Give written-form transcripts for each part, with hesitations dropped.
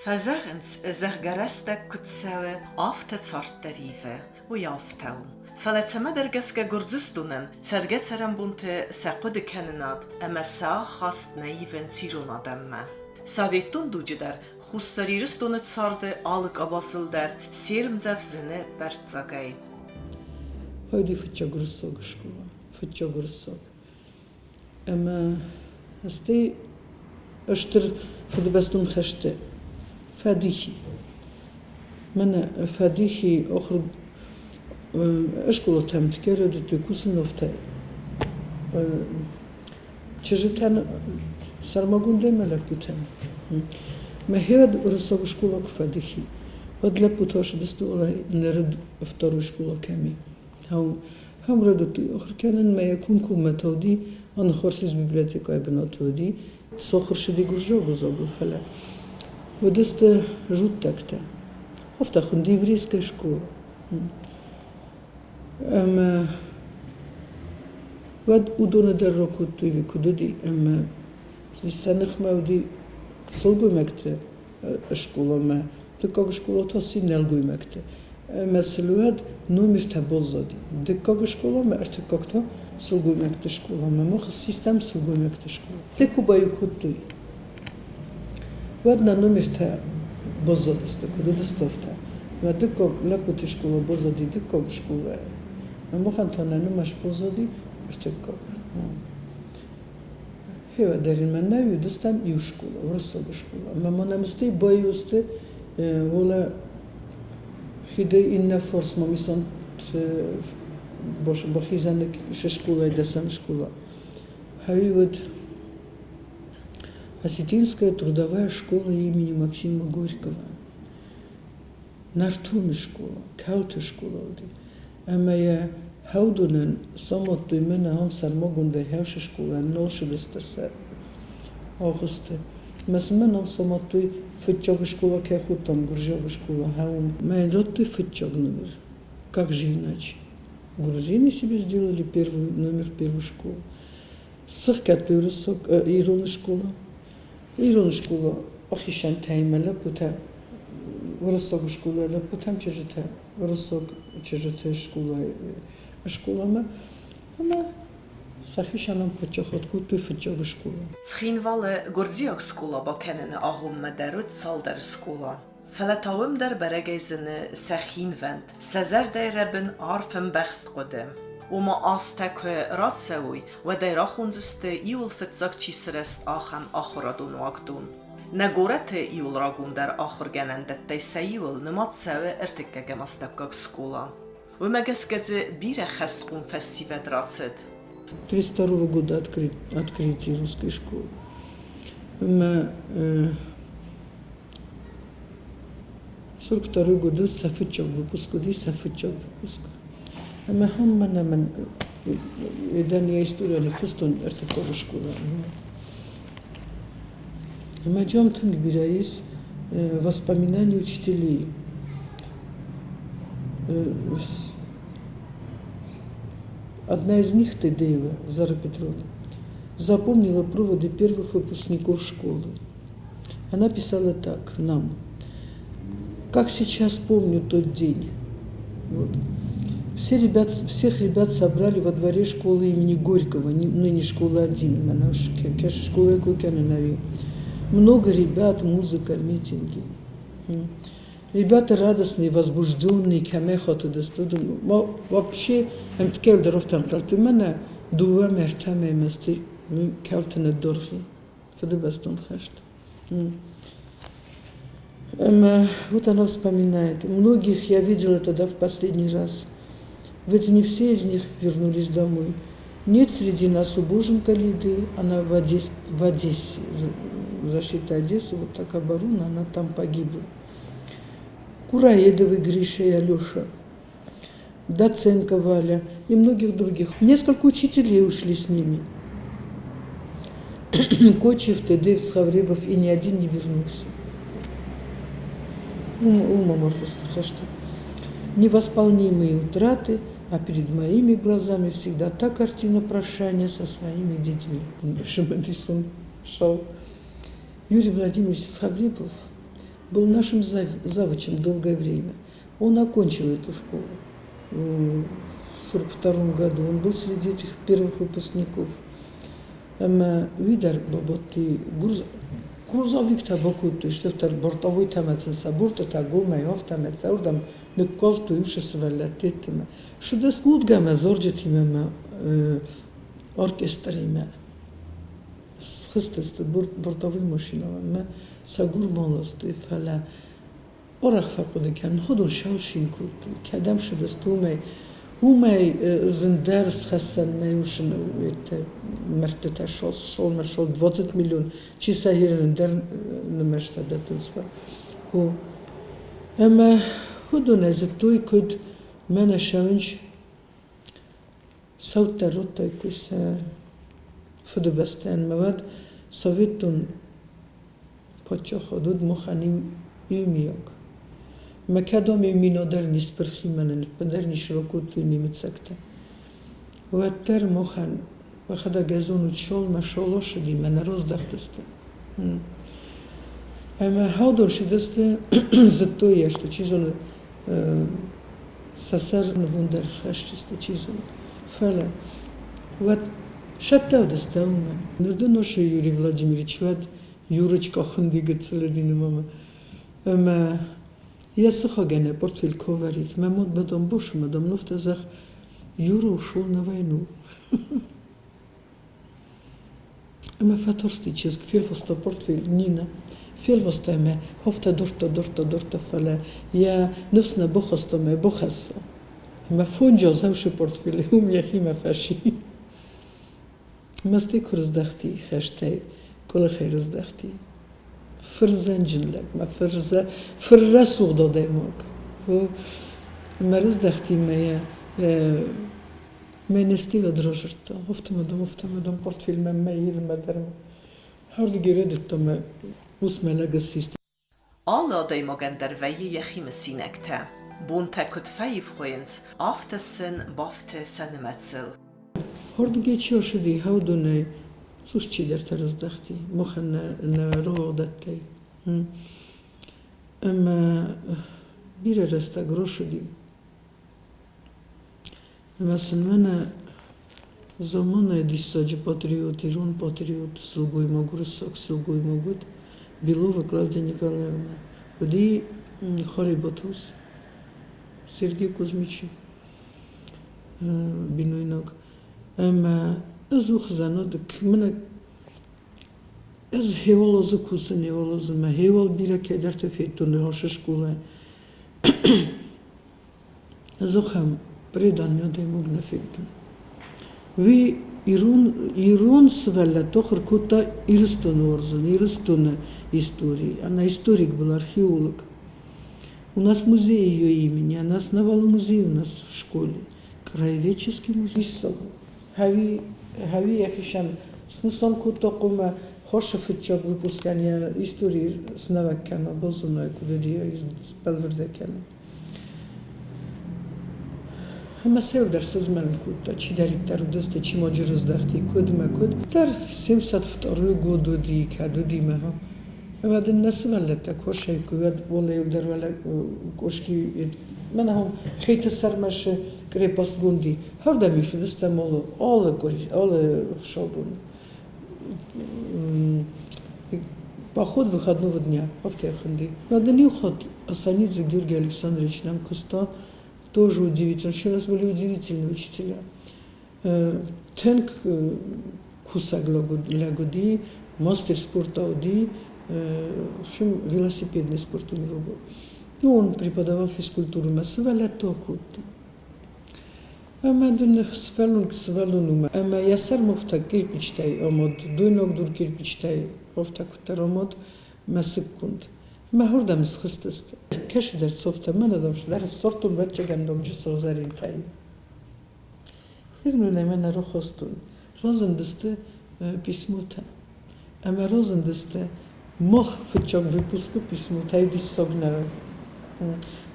Фӕзӕгъынц, зӕгъгӕ, рӕстӕг куыд цӕуы, афтӕ цард дӕр ивы. Уый афтӕ у. Фӕлӕ цӕмӕдӕр гӕсгӕ Гуырдзыстонӕн цӕргӕ-цӕрӕнбонты сӕ хъуыдыкӕнынад ӕмӕ сӕ ахаст нӕ ивынц ирон адӕммӕ. Советон дуджы дӕр Хуссар Ирыстоны царды алы къабазыл дӕр се рмдзӕф зыны бӕрццагӕй. Хойди фыццаг уырыссаг скъола, фыццаг уырыссаг. Ӕмӕ стӕй Стыр Фыдыбӕстон хӕсты фӕдихи. Мӕнӕ фӕдихи охыр скъолатӕм тгӕрӕдыдтой кусыновтӕ чызджытӕн сӕрмагондӕй мӕ лӕппутӕн. Мӕхи уырыссаг скъола куы фӕдихи, уӕд лӕппутӕ ссыдысты ныры второй скъола кӕми. Хӕм райдыдтой ахуыр кӕнын, мӕ йӕ комкоммӕ тауди, Анахарсис библиотекӕйы бынаты уыди. Сахуыр сыди гуырдзиаг фӕлӕ уыдысты жуттӕгтӕ. Афтӕ хуынди еврейская школа. Ӕмӕ уӕд уыдоны дӕр ракодтой, куыд уыди, ӕмӕ сӕ ныхмӕ уыди сылгоймӕгты скъоламӕ, дыккаг скъола та сси нӕлгоймӕгты. Ӕмӕ сыл уӕд номертӕ баззади. Дыккаг скъоламӕ, ӕртыккаг та сылгоймӕгты скъоламӕ. Мах ссистӕм сылгоймӕгты скъола. Те куы баиу кодтой, уӕд нӕ номертӕ баззадысты, куыд уыдысты, афтӕ. Мӕ дыккаг лӕппуты скъола баззади дыккаг скъолайы. Ӕмӕ махӕн та нӕ нымӕц баззади ӕртыккаг. Хевӕдӕримӕ нӕ уыдыстӕм иу скъола, уырыссаг скъола. Ӕмӕ ма нӕм стӕй баиу сты уӕлӕ хиды иннӕ фарс Мамисон бахизӕны скъолайы дӕсӕм скъола. Хӕуи уыд Осетинская трудовая школа имени Максима Горького. Нӕртоны скъола, Кӕуты скъола уыди. Ӕмӕ йӕ Хӕудонӕн самадтой мӕнӕ ам сӕрмагондӕй хӕсы скъола нал сывӕстӕ сӕ агъуысты. Ӕмӕ сын мӕн ам самадтой фыццаг скъола кӕй хуыдтам, гуырдзиаг скъола, хӕуым. Мӕ йын радтой фыццаг номер. Как же иначе? Грузины себе сделали первый номер первой школы. Сыхгӕдтой уырыссаг ирон скъола. Ирон скъола ахизӕнтӕй мӕ лӕппутӕ уырыссаг скъола лӕппутӕм чызджытӕ уырыссаг чызджыты скъоламӕ ӕмӕ сӕхицӕн ам фӕччахат кодтой фыццаг скъола. Цхинвалы гуырдзиаг скъола бакӕныны агъоммӕ дӕр уыд цалдӕр скъола. Фӕлӕ та уым дӕр бӕрӕгӕй зыны сӕ хинвӕнд, сӕ зӕрдӕйы рӕбын арф ӕмбӕхст хъуыды. Ома азтӕ куы рацӕуой, уӕд ӕй рахондзысты, иуыл фыццаг чи сырӕзт, ахӕм ахуырадон уагдон. Нӕ горӕты иуыл рагондӕр ахуыргӕнӕндӕттӕй сӕ иуыл нымад цӕуы ӕртыккӕгӕм астӕуккаг скъола. Уымӕ гӕсгӕ дзы бирӕ хӕстхъом фӕсивӕд рацыд. 32 года открытие русской школы. Ӕмӕ 42 годы сӕ фыццаг выпуск уыди, сӕ фыццаг выпуск. Ӕмӕ хӕм мӕнӕ мӕн дӕн йӕ историйӕ ныффыстон ӕртыккаг скъола. Ӕмӕ джам тынг бирӕ ис воспоминаний учителей. Одна из них, Тедеева Зара Петровна, запомнила проводы первых выпускников школы. Она писала так нам. Как сейчас помню тот день. Вот. Все ребят, всех ребят собрали во дворе школы имени Горького, ныне школа 1, она школа Кукяна Много ребят, музыка, митинги. Ребята радостные, возбужденные, вообще, дыууӕ мӕртӕ мӕсты кӕлтыны доргъи. Фыдыбӕстон хӕст. Ӕмӕ вот она вспоминает. Многих я видела тогда в последний раз. Ведь не все из них вернулись домой. Нет среди нас убоженка Лиды, она в Одессе, в Одессе, защита Одессы, вот так оборона, она там погибла. Кураедовы Гриша и Алеша, Доценко Валя и многих других. Несколько учителей ушли с ними. Кочев, Тедеев, Схавребов и ни один не вернулся. Невосполнимые утраты, а перед моими глазами всегда та картина прощания со своими детьми. Шел. Юрий Владимирович Схавребов. Был нашим завучем долгое время. Он окончил эту школу в 1942 году. Он был среди этих первых выпускников. Ӕмӕ уый дӕр бабадти грузовиктӕ бакодтой, стӕй бортовойтӕ ӕмӕ сын сӕ бортытӕ гомӕй афтӕ ӕмӕ сӕ уырдӕм ныккалдтой уыцы сывӕллӕтты. Сыдыс худгӕ ӕмӕ зарджытимӕ ӕмӕ оркестримӕ схызтысты бортовой машинӕмӕ ӕмӕ сӕ гурман ластой, фӕлӕ арӕх фӕхъуыды кӕнын, уыдон сӕлсин кодтой, кӕдӕм сыдысты, уымӕй уымӕй зындӕр схӕссӕн нӕй уыцы мӕрдтытӕ шолмӕ шол 20 миллион чи сӕ ӕндӕр нымӕцтӕ дӕттынц. Ӕмӕ уыдонӕй зыдтой, куыд мӕнӕ ссӕуынц цӕуттӕ родтаиккой сӕ Фыдыбӕстӕйӕн ӕмӕ уӕд советон паддзахад уыд махӕн иумиаг. Ӕмӕ кӕд ам иу минадӕр не спырх и мӕнӕн, ӕппындӕр не сракодтой немыцӕгтӕ, уӕддӕр махӕн уӕхӕдӕг ӕз зонут шолмӕ шолосыди мӕ нӕ раздӕхтысты. Ӕмӕ уыдон сыдысты, зыдтой йӕ, что чи зоны, сӕ сӕр нывондӕр хӕсджысты, чи зоны. Фӕлӕ уӕд сӕттӕ уыдысты уымӕн. Ныр дын носы Юрий Владимирович уӕд Юрочка хуынди гыццылы мамӕ. Ӕмӕ йӕ сыхагӕн йӕ портфель куы авӕрид, мӕ мад мадам Бошы, мадам Нуфта зӕгъ, Юра ушел на войну. Ӕмӕ фӕтарсти чызг, фелвӕста портфель Нинӕ. Фелвӕста ӕмӕ афтӕ дардта, дардта, дардта, фӕлӕ йӕ ныфс нӕ бахаста ӕмӕ бахӕсса. Ӕмӕ фонджаз ӕвсы портфелы уым йӕхимӕ фӕси. Мӕстӕй куы рыздӕхти хӕстӕй, къуылыхӕй рыздӕхти. Фырзӕнджын лӕг мӕ фыррӕсугъд адӕймаг. Ӕмӕ рыздӕхти мӕ йӕ Мӕ нестивӕд разырдта, афтӕмӕ афтӕмӕ дам портфелмӕ мӕ ирмӕ дӕр хӕрдгӕ райдыдта мӕ усмӕ лӕг ссис. Алы адӕймагӕн дӕр вӕййы йӕхи мысинӕгтӕ. Бонтӕ куыд фӕивгъуыйынц, афтӕ сын бафты сӕ нымӕцыл. Хӕрдгӕ чи ӕрцыди, уыдонӕй цъус чидӕртӕ раздӕхти, махӕн нӕ рауагъдадтӕй. Ӕмӕ бирӕ рӕстӕг рацыди. Ӕмӕ сын мӕнӕ заманайы диссаджы патриот, ирон патриот сылгоймаг, уырыссаг сылгоймаг уыд Белова Клавдия Николаевна. Уыди Харебатос, Сергей Кузьмичы бинойнаг. Ӕмӕ ӕдзух зӕнӕг мӕнӕ ӕз хеуал азы кусын, хеуал азы мӕ хеуал бирӕ кӕдӕрты федтон Ныхасы скъолайы. Ӕдзух ӕм преданный адӕймаг нӕ федтон. Уый ирон, ирон сывӕллӕтты ахуыр кодта Ирыстоны уарзын, Ирыстоны истори. Она историк был, археолог. У нас музей ее имени, она основала музей у нас в школе. Краеведческий музей. Хави, хави йӕхицӕн снысан кодта хъуамӕ хорз фыццаг выпускӕн йӕ истори снӕуӕг кӕна, базоной, куыд уыди, сбӕлвырд кӕна. Ӕмӕ сӕу дӕр сызмӕлын кодта, чидӕриддӕр уыдысты, чи ма рыздӕхти, куыд мӕ куыд. Дӕр 72 год уыди, кӕд уыди мӕ. Ӕмӕ дын нӕ сывӕллӕттӕ косӕй куы уӕд уӕле дӕр уӕле къоски мӕнӕ хеты сӕрмӕ сы крепостгонди хӕрдӕм ис уыдыстӕм алы алы къуыри алы хсӕвбон. Поход выходного дня афтӕ хуынди. Мӕ дын иу хатт Асанидзе Георгий Александрович нӕм куыста, тоже удивительно. Вообще у нас были удивительные учителя. Тынг кусӕг лӕг уыди, мастер спорта уыди, в общем, велосипедный спорт у него был. Ну, он преподавал физкультуру, мӕ сывӕллӕтты акодта. Ӕмӕ дын сывӕллон сывӕллон у ӕмӕ йӕ сӕрмӕ афтӕ кирпичтӕй амад, дойнаг дур кирпичтӕй афтӕ куыддӕр амад мӕсыггонд. Мӕ уырдӕм схызтысты. Кӕсыдӕр цофтӕ мӕнӕ дам цыдӕр ссардтон вӕццӕгӕн домджы сыгъзӕринтӕй. Ирмӕ мӕнӕ рахастон. Разындысты писмотӕ. Ӕмӕ разындысты мах фыццаг выпускы писмотӕй диссаг нӕ.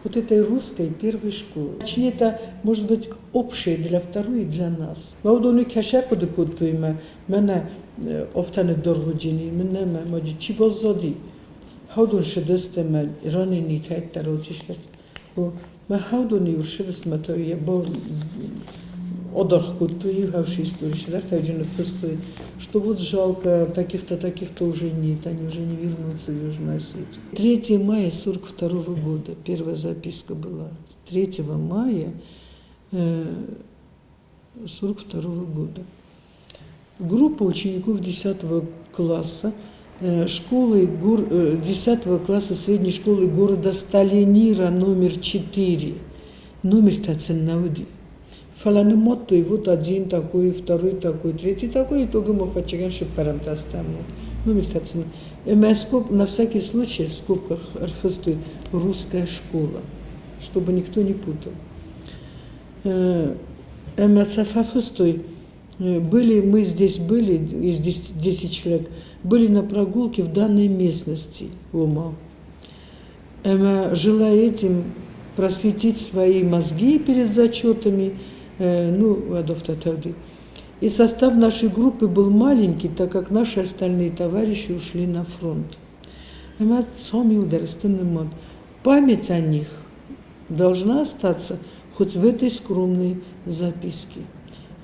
Вот этой русской первой школы. Точнее, это может быть общее для второй и для нас. Мӕ уыдоны кӕсӕ хъуыды кодтой мӕ мӕнӕ афтӕ ныддӕргъуыджын и, мӕнӕ мӕ маджы чи баззади. Хӕудон шыдысты мӕ ранени тӕддӕр отишлерт. Мӕ хӕудони уршыдыстмӕ та одаргъ кодтой иу хӕусы истори, чидӕртӕ джы ныффыстой, что вот жалко, таких-то, таких-то уже нет, они уже не вернутся в Южную Осетию. 3 мая 42 года первая записка была. 3 мая 42 года. Группа учеников 10 класса школы, 10 класса средней школы города Сталинира номер 4. Номер Таценнауди. Фӕлӕ нымадтой, вот один такой, второй такой, третий такой, итогы махачаган шиппарам тастаму. Номер Тацен. Скоб, на всякий случай в скобках РФСТ русская школа, чтобы никто не путал. Ӕмӕ сӕ фӕфыстой, были, мы здесь были, из 10 человек, были на прогулке в данной местности, ома. Ӕмӕ, желая этим просветить свои мозги перед зачетами, ну, и состав нашей группы был маленький, так как наши остальные товарищи ушли на фронт. Ӕмӕ память о них должна остаться хоть в этой скромной записке.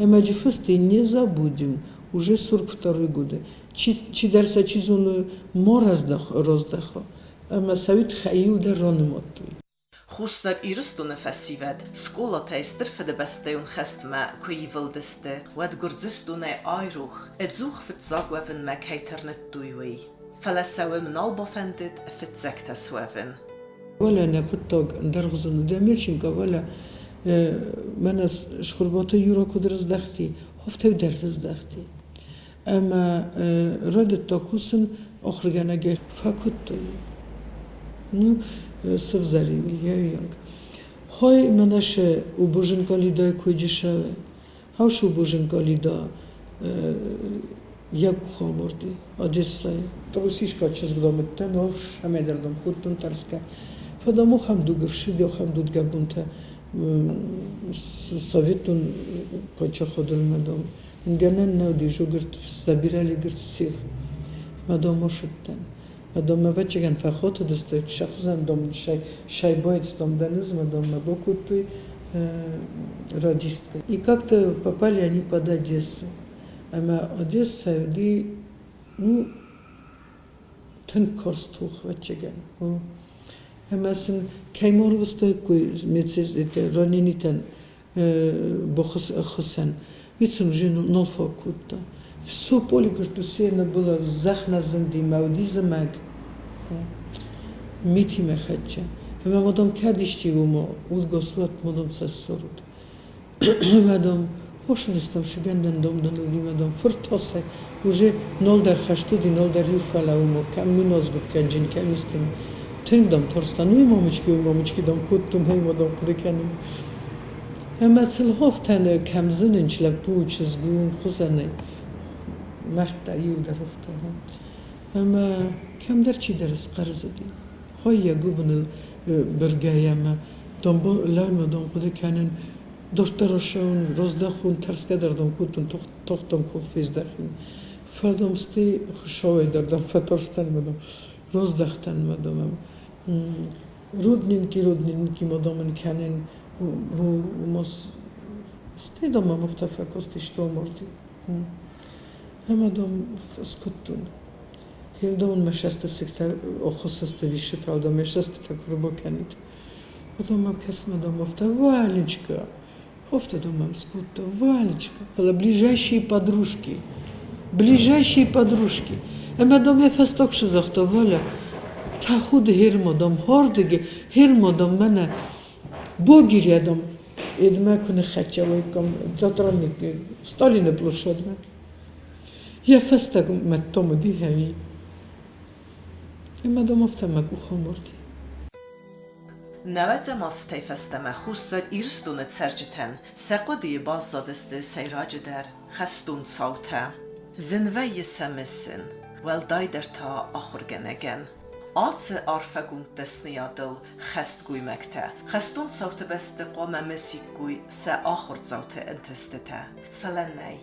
Ӕмӕ фысты не забудем, уже 42 годы. Чидӕр сӕ чи зоны мо раздӕха, ӕмӕ сӕ уый тыххӕй иу дӕр ранымадтой. Хуссар Ирыстоны фӕсивӕд скъолатӕй Стыр Фыдыбӕстӕйон хӕстмӕ куы ивылдысты, уӕд Гуырдзыстонӕй айрох, ӕдзух фыццаг уӕвынмӕ кӕй тырныдтой, уый. Фӕлӕ сӕ уым нал бафӕндыд фыццӕгтӕ суӕвын. Валя нӕ хъуыддаг ӕндӕргъуызон уыд. Амельченко Валя мӕнӕ Схуырбаты Юра куыд рыздӕхти, афтӕ дӕр рыздӕхти. Ӕмӕ райдыдта кусын ахуыргӕнӕгӕй. Фӕкуыдтой. Ну, сывзӕри йӕ Хой мӕнӕ ше убужинка лидай куйджишаве. Хау убужинка лида я къухаморди Одессайы. Русишка чызг дам уыдтӕн, ӕмӕ дам кодтон тӕрсгӕ. Фӕлӕ ахӕм дуг ӕрцыди, ахӕм дудгӕбонтӕ советон паддзахадыл дам гӕнӕн нӕ уыди, жугырт собирали говорит, всех. Мӕ дам ошыдтӕн. Мӕ дам ӕвӕццӕгӕн фӕхотыдысты, сӕхуызӕн дам шайбайц дам дӕныз, мӕ дам мӕ бакодтой радисткой. И как-то попали они под Одессу. Ӕмӕ Одессӕ уыди, ну, тынг карз тох, ӕвӕццӕгӕн. Ӕмӕ сын кӕй ма рвыстаиккой медсестритӕ раненитӕн баххуысӕн, уый сын уже нал фаг кодта. Все поле, говорит, усеяно было зӕхх нӕ зынди, мӕ уыди зымӕг. Митимӕ хӕццӕ. Ӕмӕ ма дам кӕд исчи уома удгас уӕд ма дам сӕ ссарут. Ӕмӕ дам хосыдыстӕм сыгӕндӕн дам дын уыди мӕ дам фыртасӕй уже нал дӕр хӕст уыди, нал дӕр иу фӕлӕ уома кӕм миназгуыд кӕнджын, кӕм исты. Тынг дам тарстӕн, уый мамочки, уый мамочки дам кодтон, ӕй ма дам хъуыды кӕнын. Ӕмӕ цылхофтӕн кӕм зынынч лӕппу, чызг у, хуызӕнӕй мӕрдтӕ иуылдӕр афтӕ. Ӕмӕ кӕмдӕр чидӕр схъӕрзыди. Хой йӕ гуыбыныл быргӕйӕ ӕмӕ лӕунмӕ дон хъуыды кӕнын, дарддӕр ссӕуын, раздӕхон, тӕрсгӕ дӕр дам кодтон, тохтон куы фездӕхин. Фӕлӕ стӕй хуыцауӕй дӕр дам фӕтарстӕн ӕмӕ дам раздӕхтӕн ӕмӕ дам родненький, родненький ма дам ын кӕнын, стӕй дам мӕм афтӕ фӕкасти, что амарди. Ӕмӕ дам скуыдтон. Хилдон мӕ сӕстысыгтӕ оххуысысты висы фӕлдон ме сӕстытӕ куы рбакӕнид. Потом мӕм кӕсмӕ дам афтӕ Валечка, афтӕ дам мӕм скодта Валечка. Фӕлӕ ближайшие подружки, ближайшие подружки. Ӕмӕ дам йӕ фӕстаг загъта Валя, тӕхуды херма дам хардыги, херма дам мӕнӕ Богиря дам, эдмӕ куы ныххӕццӕ уаиккам театральный Сталины площадмӕ. Йӕ фӕстаг мӕдтом уыди ӕви? Ӕмӕ дам афтӕ мӕ къух амарди. Нӕуӕдзӕм азтӕй фӕстӕмӕ Хуссар Ирыстоны цӕрджытӕн сӕ хъуыдыйы баззадысты сӕйраджыдӕр хӕстон цаутӕ. Зын вӕййы сӕ мысын, уӕлдайдӕр та ахуыргӕнӕгӕн. Ацы арфӕгонд дӕсныйадыл хӕст гоймӕгтӕ хӕстон цауты бӕсты хъуамӕ мысиккой сӕ ахуырдзауты ӕнтыстытӕ, фӕлӕ нӕй.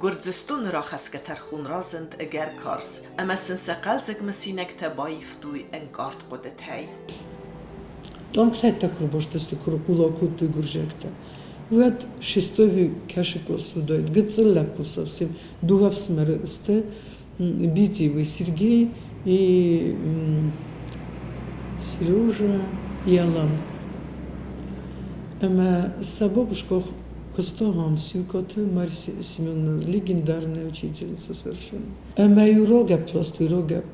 Гуырдзыстоны рахӕсгӕ тӕрхон разынд ӕгӕр карз, ӕмӕ сын сӕ хъӕлдзӕг мысинӕгтӕ баивтой ӕнкъард хъуыдытӕй. Тъонгтӕттӕ куы рбастысты, куы рхъула кодтой гуырдзиӕгтӕ, уӕд шестой кӕсыкос уыдаид, гыццыл лӕппу совсем, дыууӕ ӕфсымӕры сты, Битиевы Сергей и Сережа и Алан. Ӕмӕ сӕ бабушка куыста Сюкоты Марья Семеновна, легендарная учительница совершенно. Ӕмӕ-иу рогӕпп ластой, рогӕпп.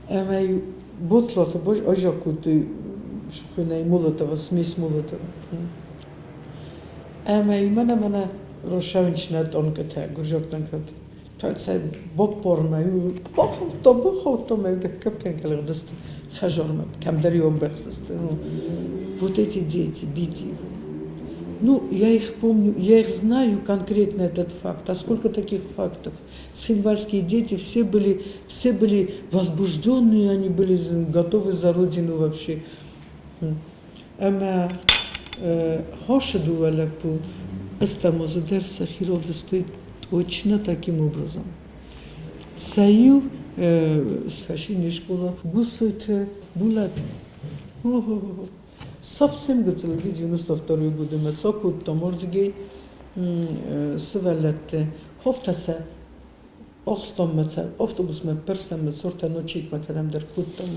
Ӕмӕ-иу ботлаты азаккодтой сыхынӕй Молотова, смесь Молотова. Ӕмӕ-иу мӕнӕ-мӕнӕ росавничнӕ тъонкъытӕ, гуырдзиаг тъонкъытӕ. Цӕй боппормӕ бахаудтам, кӕм хӕдзармӕ, кӕмдӕр ӕмбӕхстысты. Вот эти дети, бить их. Ну, я их помню, я их знаю конкретно этот факт. А сколько таких фактов? Цхинвальские дети все были возбужденные, они были готовы за родину вообще. Ӕмӕ хосы дыууӕ лӕппу ӕстӕмозы дӕр сӕхи равдыстой точно таким образом. Сӕ иу фӕсине скъола Гуссойты Булат. Совсем гыццыл 92 годы мӕ цокодтам уырдыгӕй сывӕллӕтты хофтӕ охстонмӕ автобусмӕ перстӕммӕ цуртӕ ночикмӕ кӕдӕмдӕр кодтам.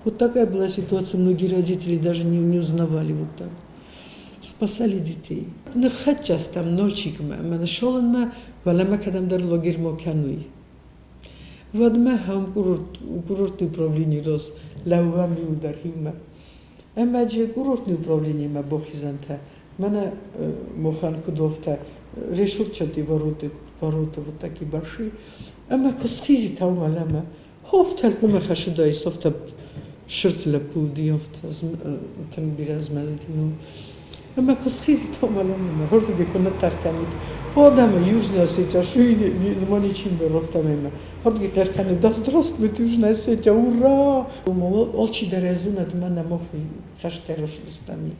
Вот такая была ситуация, многие родители даже не узнавали вот так. Спасали детей. Ныххӕццӕ Нольчикмӕ ӕмӕ ныссӕлынмӕ, уӕлӕмӕ кӕдӕмдӕр лагерьмӕ кӕнуй. Уӕдмӕ ам курортный управление раз лӕууӕм иу дӕр иумӕ. Ӕмӕ же курортный управлениемӕ бахизӕнтӕ, мӕнӕ махӕн куыд решетчатые ворота, ворота вот такие большие. Ӕмӕ куы схизит уӕлӕмӕ, хофтӕ къуымы хӕсыдӕй софтӕ сырд лӕппу уыди, афтӕ тынг бирӕ змӕлыди. Ӕмӕ куы схизит уӕлӕмӕ, уырдыгӕй куы ныхъхъӕр кӕнид, адӕмы Южная Осетия, Маничиндор афтӕмӕй уырдыгӕй хъӕр кӕны, да здравствует Южная Осетия, ура! Алчидӕр ӕй зонӕд, мӕнӕ мах хӕстӕр ӕрцыдыстӕм.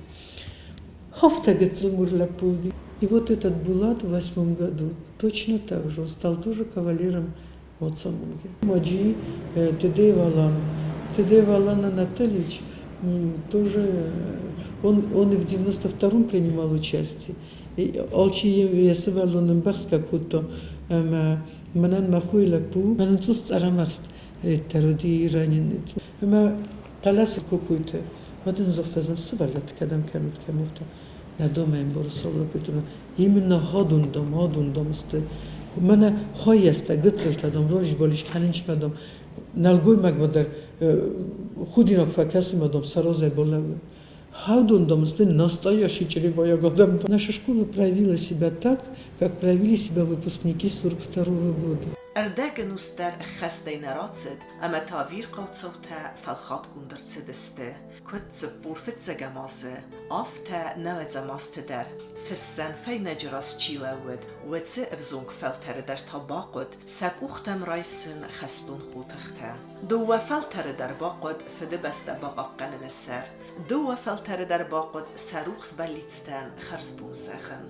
Афтӕ гыццыл мур лӕппу уыди. И вот этот Булат в восьмом году точно так же, он стал тоже кавалером Оцамунги. Маджи Тедеев Алан. Тедеев Алан Анатольевич тоже, он и в 92-м принимал участие. Алчи йӕ сывӕллон ӕмбӕхсгӕ кодта ӕмӕ мӕнӕн мӕ хойы лӕппу, мӕнӕн цъус цъӕрӕмӕхст дӕр уыди раненый. Ӕмӕ хъӕлӕсы кокойты, уӕд ын загъта, сывӕллӕтты кӕдӕм кӕнут, кӕм уфта. Нӕ домӕм Борисовна Петровна, именно ходундом, ходундом сты. Мӕнӕ хойӕстӕ, гыццылтӕ дам, ролис-болис кӕнынчмӕ дам, нӕлгоймагмӕ дӕр худинаг фӕкӕсынмӕ дам, сӕ разӕй балӕууы. Хаудундом сты настоящий чревая годам. Наша школа проявила себя так, как проявили себя выпускники 42 года. Ӕрдӕг ӕнус дӕр ӕххӕстӕй нӕ рацыд, ӕмӕ та ӕвирхъау цаутӕ фӕлхатгонд ӕрцыдысты, куыд 45-ӕм азы, афтӕ 90-ӕм азты дӕр. Фыссӕн фӕйнӕджы раз чи лӕууыд, уыцы ӕвзонг фӕлтӕры дӕр та бахъуыд сӕ къухтӕм райсын хӕстон хотыхтӕ. Дыууӕ фӕлтӕры дӕр бахъуыд Фыдыбӕстӕ бахъахъхъӕныны сӕр. Дыууӕ фӕлтӕры дӕр бахъуыд сӕ рухс бӕллицтӕн хӕрзбон зӕгъын.